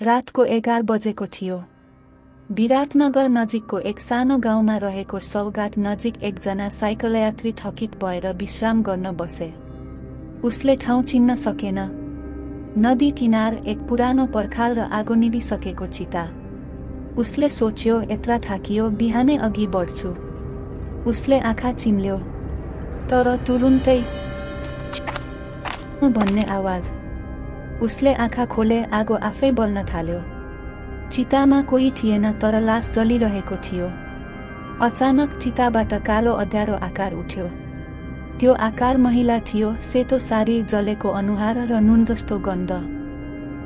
रातको 11 बजेको थियो। विराटनगर नजिकको एक सानो गाउँमा रहेको सौगाट नजिक एकजना साइकल यात्री थकित भएर विश्राम गर्न बसे। उसले ठाउँ चिन्न सकेन। नदी किनार एक पुरानो पर्खाल र आगो निभिसकेको चिता। उसले सोच्यो, यत्रा थाकियो, बिहानै अघि बढ्छु। उसले आँखा चिम्ल्यो, तर तुरुन्तै भन्ने आवाज। उसले आँखा खोले, आगो आफै बल्न थाल्यो। चितामा कोही थिएन, तर लास जलिरहेको थियो। अचानक चिताबाट कालो अँध्यारो आकार उठ्यो। त्यो आकार महिला थियो, सेतो साडी, जलेको अनुहार र नुन जस्तो गन्ध।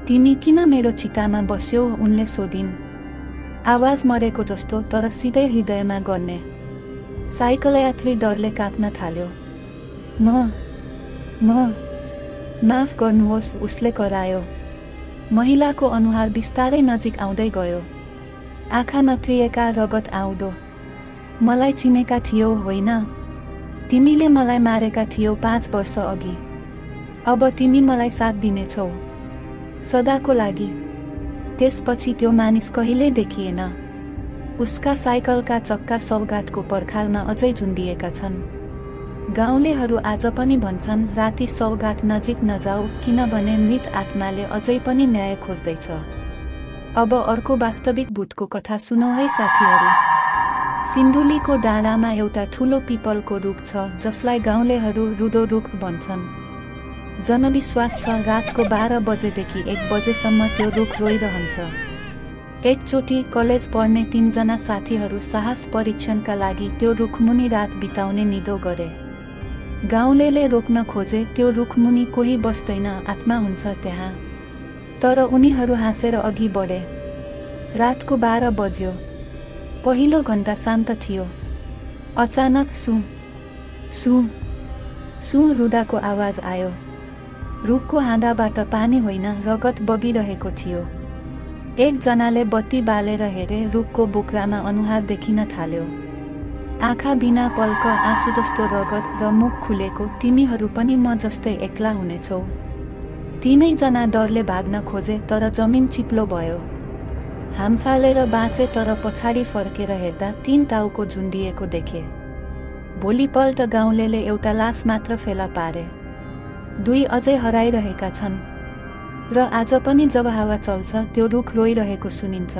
तिमी किन मेरो चितामा बस्यौ? उनले सोधिन्। आवाज मरेको जस्तो, तर सिधै हृदयमा गर्ने। साइकल यात्री डरले काँप्न थाल्यो। माफ गर्नुहोस्, उसले करायो। महिलाको अनुहार बिस्तारै नजिक आउँदै गयो। आँखा नत्रिएका, रगत आउँदो। मलाई चिनेका थियौ, होइन? तिमीले मलाई मारेका थियौ 5 वर्ष अघि। अब तिमी मलाई साथ दिनेछौ, सदाको लागि। त्यसपछि त्यो मानिस कहिल्यै देखिएन। उसका साइकलका चक्का सौगाटको पर्खालमा अझै झुन्डिएका छन्। गाउँलेहरू आज पनि भन्छन्, राति सौगाट नजिक नजाऊ, किनभने मृत आत्माले अझै पनि न्याय खोज्दैछ। अब अर्को वास्तविक भूतको कथा सुनौ है साथीहरू। सिन्धुलीको डाँडामा एउटा ठूलो पिपलको रुख छ, जसलाई गाउँलेहरू रुदो रुख भन्छन्। जनविश्वास छ, रातको 12 बजेदेखि 1 बजेसम्म त्यो रुख रोइरहन्छ। एकचोटि कलेज पढ्ने 3 जना साथीहरू साहस परीक्षणका लागि त्यो रुखमुनि रात बिताउने निधो गरे। गाउँलेले रोक्न खोजे, त्यो रुखमुनि कोही बस्दैन, आत्मा हुन्छ त्यहाँ। तर उनीहरू हाँसेर अघि बढे। रातको 12 बज्यो। पहिलो घण्टा शान्त थियो। अचानक सु रुदाको आवाज आयो। रुखको हाँदाबाट पानी होइन, रगत बगिरहेको थियो। एकजनाले बत्ती बालेर हेरे, रुखको बोक्रामा अनुहार देखिन थाल्यो। आँखा बिना पल्क, आँसु जस्तो रगत र मुख खुलेको। तिमीहरू पनि म जस्तै एक्ला हुनेछौ। तीनैजना डरले भाग्न खोजे, तर जमिन चिप्लो भयो। हाम फालेर बाँचे, तर पछाडि फर्केर हेर्दा 3 टाउको झुन्डिएको देखे। भोलिपल्ट गाउँलेले एउटा लास मात्र फेला पारे। 2 अझै हराइरहेका छन्। र आज पनि जब हावा चल्छ, त्यो रुख रोइरहेको सुनिन्छ।